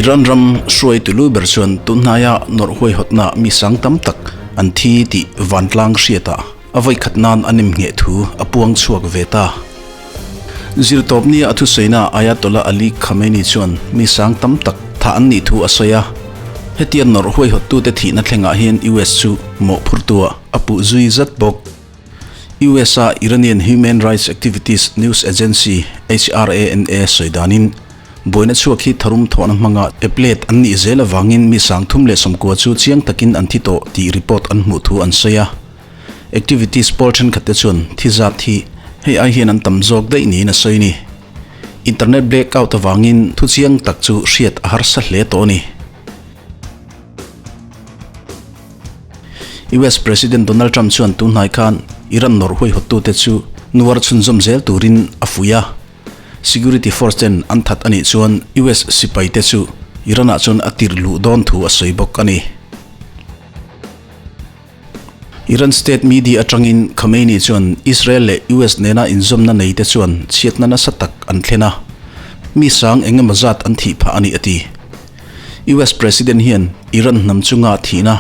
Iran ram hruaitu lu ber chuan tunhnaia nawrh huaihawtna mi sang tam tak an thi tih vantlang hriatah a vawikhat nan a nem ngheh thu a puang chhuak ve ta. Zirtawpnia a thusawiina Ayatollah Ali Khamenei chuan mi sang tam tak thah an nih thu a sawi a, hetiang nawrh huaihawttute thihna thlengah hian US chu mawhphurtuah a puh zui zat bawk. US-a Iranian Human Rights Activities News Agency, HRANA, sawi danin, buaina chhuak hi tharum thawhna hmanga eplet an nih zel avangin mi 31 chu chiang takin an thi tawh tih report an hmuh thu an sawi a. Activities pawl thenkhatte chuan thi zat hi hei ai hian an tam zawk daih niin a sawi ni. Internet blackout avangin thu chiang tak chu hriat a harsa hle tawh a ni. US President Donald Trump chuan tunhnai khan Iran nawrh huaihawttute chu nuar chhunzawm zel turin a fuih a. Security force ten an that a nih chuan US sipaite chu Iran-ah chuan a tirh luh dawn thu a sawi bawk a ni. Iran state media atangin Khamenei chuan Israel leh US nena inzawmna neite chuan chhiatna nasa tak an thlen a, mi sang eng emaw zat an thih phah a ni a ti. US President hian Iran hnam chunga thihna,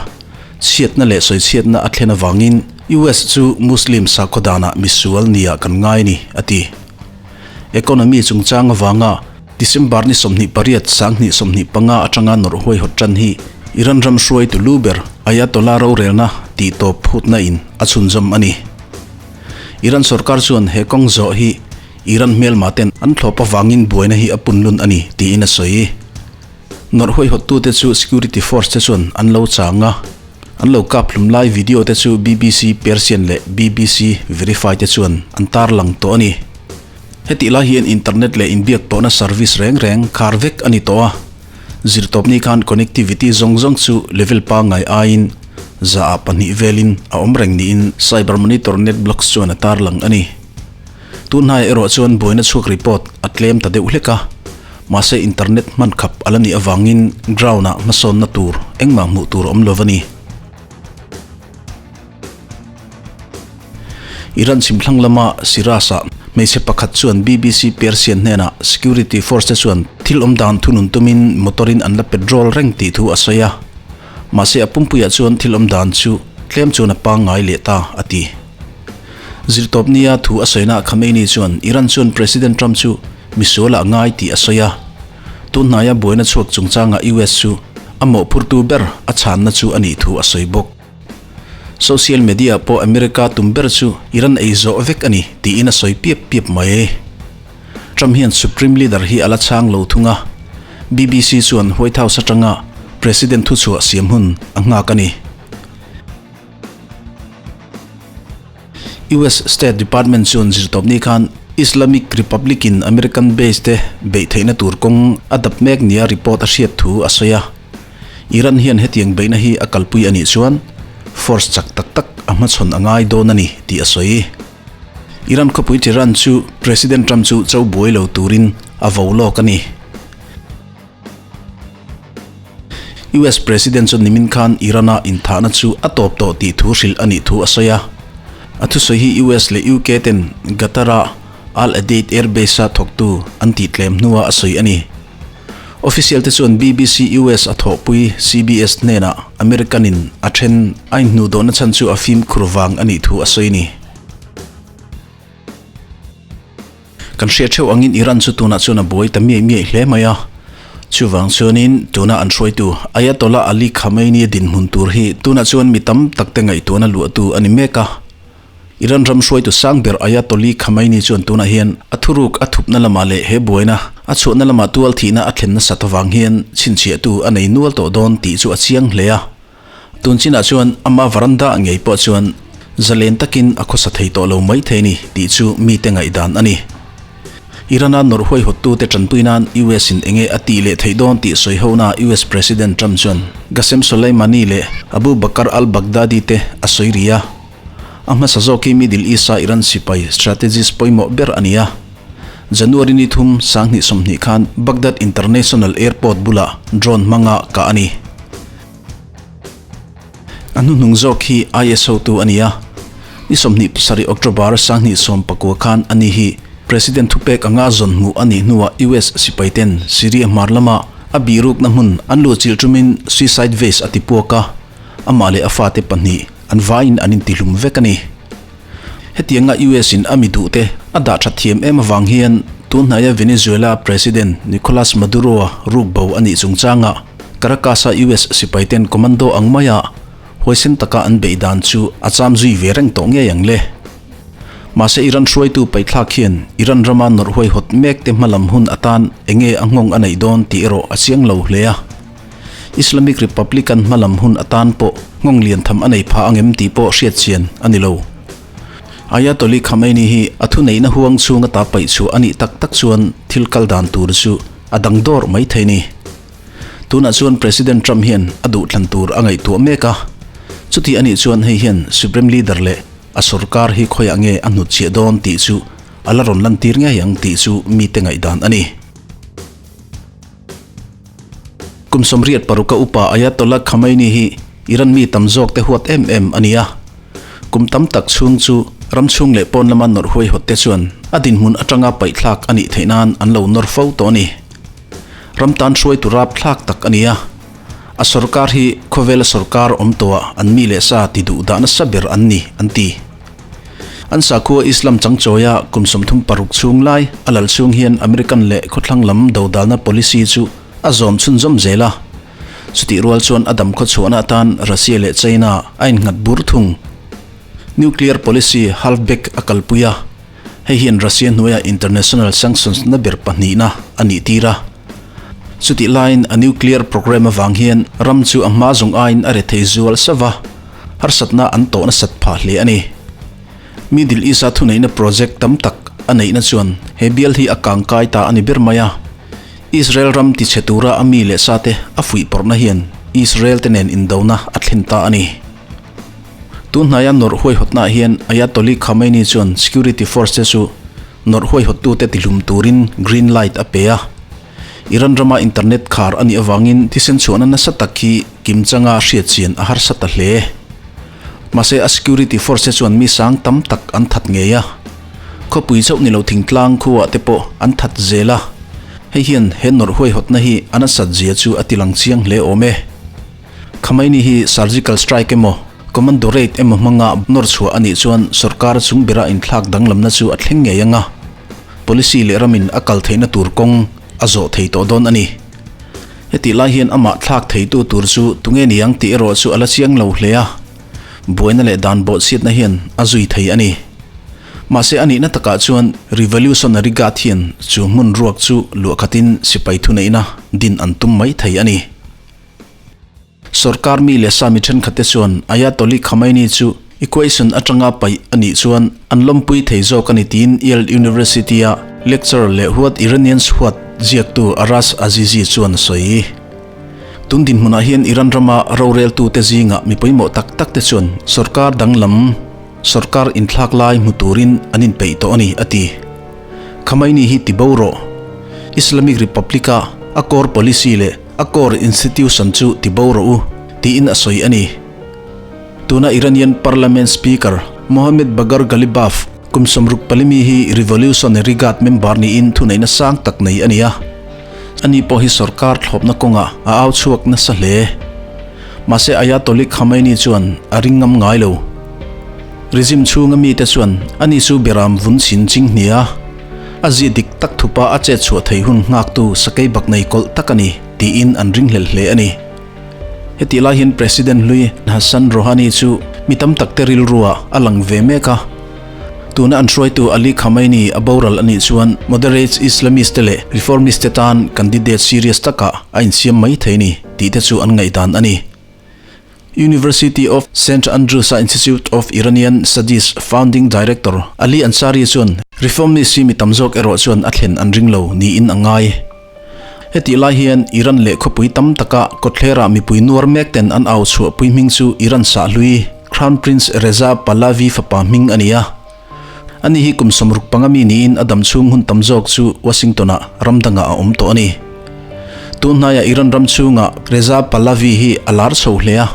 chhiatna leh sawichhiatna a thlen avangin US chu Muslim sakhaw danah misual nia kan ngai a ni, a ti. Economy chungchang avanga December ni 28 2025 atanga nawrh huaihawt tan hi Iran ram hruaitu lu ber Ayatollah rorelna tih tawp phutna in a chhunzawm a ni. Iran sorkar chuan he kawng zawh hi Iran hmelma ten an thlawp avangin buaina hi a punlun a ni, tiin a sawi. Nawrh huaihawttute chu security force te chuan an lo chang a, an lo kap hlum lai video te chu BBC Persian leh BBC Verify te chuan an tarlang tawh a ni. Hetih lai hian internet leh inbiak pawhna service reng reng khar vek a ni tawh a, zirtawpni khan connectivity zawng zawng chu level pangngai aiin 2% velin a awm reng niin Cyber Monitor NetBlocks chuan a tarlang a ni. Tunhnaiah erawh chuan buaina chhuak report a tlem ta deuh hlek a, mahse internet hman khap a la nih avangin ground-ah hmasawnna tur engmah hmuh tur a awm lo a ni. Iran chhimthlang lama Shiraz-ah hmeichhe pakhat chuan BBC Persian hnenah security force te chuan thil awm dan thunun tumin motor-in an la petrol reng tih thu a sawi a, mahse a pumpuiah chuan thil awm dan chu tlem chuan a pangngai leh ta a ti. Zirtawpnia thu a sawina Khamenei chuan Iran chuan President Trump chu misualah a ngai tih a sawi a. Tunhnaia buaina chhuak chungchangah US chu a mawhphurtu ber a chhanna chu a nih thu a sawi bawk. Social media pawh America tum ber chu Iran ei zawh vek a ni tiin a sawi piap piap mai. Trump hian Supreme Leader hi a la chhang lo thung a, BBC chuan White House atanga President thuchhuah siam hun a nghak a ni. US State Department chuan zirtawpni khan Islamic Republic in American base te beih theihna tur kawng a dap mek nia report a hriat thu a sawi a. Iran hian hetiang beihna hi a kalpui a nih chuan force chak tak tak a hmachhawn a ngai dawn a ni tih a sawi. Iran khawpui Tehran chu President Trump chu cho buai lo turin a vo lawk a ni. US President chu nimin khan Iran-a inthahna chu a tawp tawh tih thu hrilh a nih thu a sawi a. A thusawi hi US leh UK ten Qatar-a Al Udeid Air Base-a thawktu an tih tlem hnuah a sawi a ni. Official te chuan BBC US a thawhpui CBS hnenah American-in a then a inhnuhdawhna chhan chu a fimkhur vang a nih thu a sawi a ni. Kan hriat theuh angin Iran chu tunah chuan a buai ta miai miai hle mai a. Chuvang chuanin tuna an hruaitu Ayatollah Ali Khamenei dinhmun tur hi tunah chuan mi tam tak te ngaihtuahna luahtu a ni mek a. Iran ram hruaitu sang ber Ayatollah Khamenei chuan tunah hian a thuruk a thupna lamah leh he buaina a chhuahna lamah tual thihna a thlen nasat avang hian chhinchhiahtu a nei nual tawh dawn tih chu a chiang hle a. Tun chinah chuan ama varanda ngei pawh chuan zalen takin a khawsa thei tawh lo mai thei ni tih chu mite ngaihdan a ni. Iran-a nawrh huaihawttute tanpui nan US-in enge a tih leh theih dawn tih sawi hona US President Trump chuan Qasem Soleimani leh Abu Bakr al-Baghdadi te a sawi ri a. A hmasa zawk hi Middle East-a Iran sipai strategist pawimawh ber a ni a. January ni thum 2020 khan Baghdad International Airport bulah drone hmanga kah a ni. A hnuhnung zawk hi IS hotu a ni a, ni 27 October 2019 khan a ni hi President thupek anga zawn hmuh a nih hnuah US sipaiten Syria hmar lama a bihrukna hmun an luhchilh tumin suicide vest a ti puak a, amah leh a fate pahnih an vaiin an intihlum vek a ni. Hetianga US in a mi duhte a dah that thiam em avang hian tun hnaia Venezuela President Nicolas Maduro-a ruk bo a nih chungchangah Caracas-a US sipaiten commando ang maia huaisen taka an beih dan chu a cham zui ve reng tawh ngei ang le. Mahse Iran hruaitu paihthlak hian Iran rama nawrh huaihawt mek te hmalam hun atan enge a nghawng a neih dawn tih erawh a chiang lo hle a. Islamic Republican hmalam hun atan pawh nghawng lian tham a nei pha angem tih pawh hriat chian a ni lo. Ayatollah Khamenei hi a thuneihna huang chhung ata paih chhuah a nih tak tak chuan thil kal dan tur chu a dang dawr mai thei ni. Tunah chuan President Trump hian a duhthlan tur a ngaihtuah mek a, chuti a nih chuan hei hian Supreme Leader leh a sorkar hi khawiah nge a hnutchhiah dawn tih chu a la rawn lantir ngei ang tih chu mite ngaihdan a ni. Kum 86 a upa Ayatollah Khamenei hi Iran mi tam zawk te huat em em a ni a. Kum tam tak chhung chu ram chhung leh pawn lama nawrh huaihawt te chuan a dinhmun atanga paihthlak a nih theih nan an lo nawr fo tawh a ni. Ram tan hruaitu rapthlak tak a ni a. A sorkar hi khawvela sorkar awm tawhah an mi leh sa ti duh dah nasa ber an ni, an ti. An sakhua Islam changchawia kum 36 chhung lai a lal chhung hian American leh khawthlang lam dodalna policy chu a zawm chhunzawm zel a. Chutih rual chuan a dam khawchhuahna atan Russia leh China a innghat bur thung. Nuclear policy half-baked a kalpui a, hei hian Russia hnuaia international sanctions na ber pahnihna a nih tir a. Chutih laiin a nuclear programme avang hian ram chu a hma zawng aiin a rethei zual sava. Harsatna an tawh nasat phah hle a ni. Middle East-a thuneihna project tam tak a neihna chuan he bial hi a kangkai ta a ni ber mai a. Israel ram tichhe tura a mi leh sate a fuihpawrhna hian Israel te nen indona a thlen ta a ni. Tun hnaia nawrh huaihawtnaah hian Ayatollah Khamenei chuan security force te chu nawrh huaihawttute tihlum turin green light a pe a. Iran rama internet khar a nih avangin thisen chhuahna nasa tak hi kimchanga hriat chian a harsa ta hle. Mahse a security force te chuan mi sang tam tak an that ngei a. Khawpui chauh ni lo thingtlang khuaah te pawh an that zel a. Hei hian he nawrh huaihawtna hi a nasat zia chu a tilang chiang hle awm e. Khamenei hi surgical strike emaw, commando raid emaw hmanga nawr chhuah a nih chuan sorkar chung bera inthlak danglamna chu a thleng ngei ang a. Policy leh ramin a kal theihna tur kawng a zawh thei tawh dawn a ni. Hetih lai hian amah thlak theitu tur chu tunge ni ang tih erawh chu a la chiang lo hle a, buaina leh dan bawhchhiatna hian a zui thei a ni. Mahse a nihna takah chuan Revolutionary Guard hian chu hmun ruak chu luahkhatin sipai thuneihna din an tum mai thei a ni. Sorkar mi leh sa mi thenkhatte chuan Ayatollah Khamenei chu equation atanga paih a nih chuan an lawmpui thei zawk a ni tiin Yale University-a lecturer leh What Iranians Huat ziaktu Arash Azizi chuan a sawi. Tun dinhmunah hian Iran rama roreltute zingah mi pawimawh tak takte chuan sorkar danglam, sorkar inthlak lai hmu turin an inpeih tawh a ni, a ti. Khamenei hi ti bo rawh. Islamic Republic-a a core policy leh A core institution chu ti bo rawh u, tiin a sawi a ni. Tuna Iranian Parliament Speaker Mohammad Bagher Ghalibaf kum 65 mi hi Revolutionary Guard member niin thuneihna sang tak nei a ni a. Ani pawh hi sorkar thlawpna kawngah a au chhuak nasa hle. Mahse Ayatollah Khamenei chuan a ring ngam ngai lo. Regime chhunga mite chuan ani chu beram vun chhin ching hnia. A zi dik tak thupa a chet chhuah thei hun nghaktu sakei bak nei kawlh tak a ni, tiin an ringhlel hle a ni. Hetih lai hian President hlui Hassan Rouhani chu mi tam takte rilruah a lang ve mek a. Tuna an hruaitu Ali Khamenei a boral a nih chuan moderate Islamist te leh reformist te tan candidate serious takah a insiam mai thei ni tih te chu an ngaihdan a ni. University of Saint Andrews-a Institute of Iranian Studies founding director Ali Ansari chuan reformist hi mi tam zawk erawh chuan a thlen an ring lo niin a ngai. Hetih lai hian Iran leh khawpui tam taka kawtthlerah mipui nuar mek ten an au chhuahpui hming chu Iran sahlui Crown Prince Reza Pahlavi fapa hming a ni a. Ani hi kum 65 mi niin a dam chhung hun tam zawk chu Washington-ah ram dangah a awm tawh a ni. Tun hnaiah Iran ram chhungah Reza Pahlavi hi a lar chho hle a,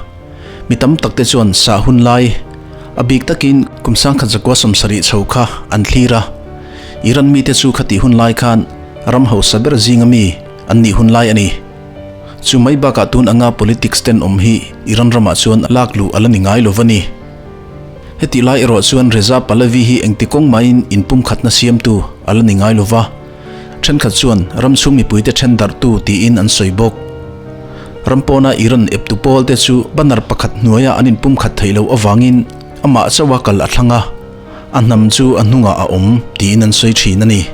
mi tam tak te chuan sah hun lai a bik takin kum 1970 chho kha an thlir a. Iran mite chu khatih hun lai khan ram hausa ber zinga mi an nih hun lai a ni. Chu mai bakah tun anga politics tenawm hi Iran ramah chuan lak luh a la ni ngai lo va ni. Hetih lai erawh chuan Reza Pahlavi hi engti kawng mahin inpumkhatna siamtu a la ni ngai lo va, thenkhat chuan ram chhung mipuite then darhtu tiin an sawi bawk. Ram pawna Iran eptu pawlte chu banner pakhat hnuaia an inpumkhat theih loh avangin amah chauha kal a thlang a, a hnam chu a hnungah a awm tiin an sawi thin a ni.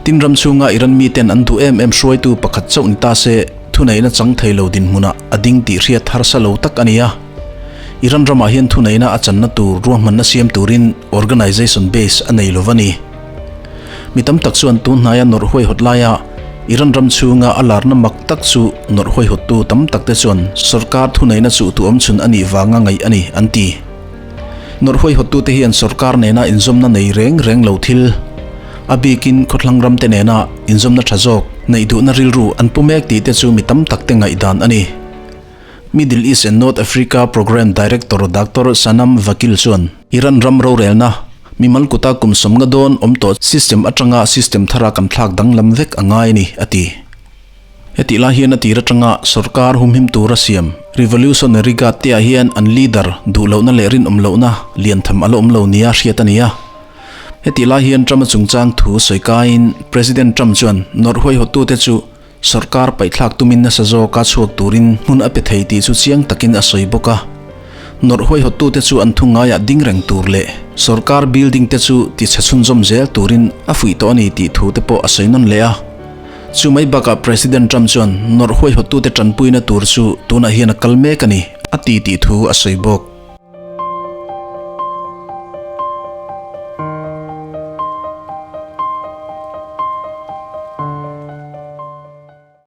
Tin ram chhunga Iran miten an duh em em hruaitu pakhat chauh ni ta se thuneihna chang thei lo dinhmunah a ding tih hriat harsa lo tak a ni a. Iran ramah hian thuneihna a channa tur ruahmanna siam turin organisation base a nei lo va ni. Mi tam tak chuan tun hnaia nawrh huaihawt laia Iran ram chhunga a larna mak tak chu nawrh huaihawttu tam takte chuan sorkar thuneihna chuh tu awmchhun a nih vanga ngaih a ni an ti. Nawrh huaihawttute hian sorkar nena inzawmna nei reng reng lo thil, a bikin khawthlang ramte nena inzawmna tha zawk neih duhna rilru an pu mek tih te chu mi tam takte ngaihdan a ni. Middle East and North Africa Programme Director Doctor Sanam Vakil chuan, Iran ram rorelna, mimal kuta kum sawmnga dawn awm tawh system atanga system thara kan thlak danglam vek a ngai a ni, a ti. Hetih lai hian a tir atanga sorkar humhim tura siam Revolutionary Guard te ah hian an leader duh lohna leh rinawm lohna lian tham a la awm lo nia hriat a ni a. Hetih lai hian Trump-a chungchang thu sawi kaiin President Trump chuan nawrh huaihawttute chu sorkar paihthlak tumin nasa zawka chhuak turin hmun a pe thei tih chu chiang takin a sawi bawk a. Nawrh huaihawttute chu an thu ngaiah ding reng tur leh sorkar building te chu tichhe chhunzawm zel turin a fuih tawh a ni tih thu te pawh a sawi nawn leh a. Chu mai bakah President Trump chuan nawrh huaihawttute tanpuina tur chu tunah hian a kal mek a ni, a ti tih thu a sawi bawk.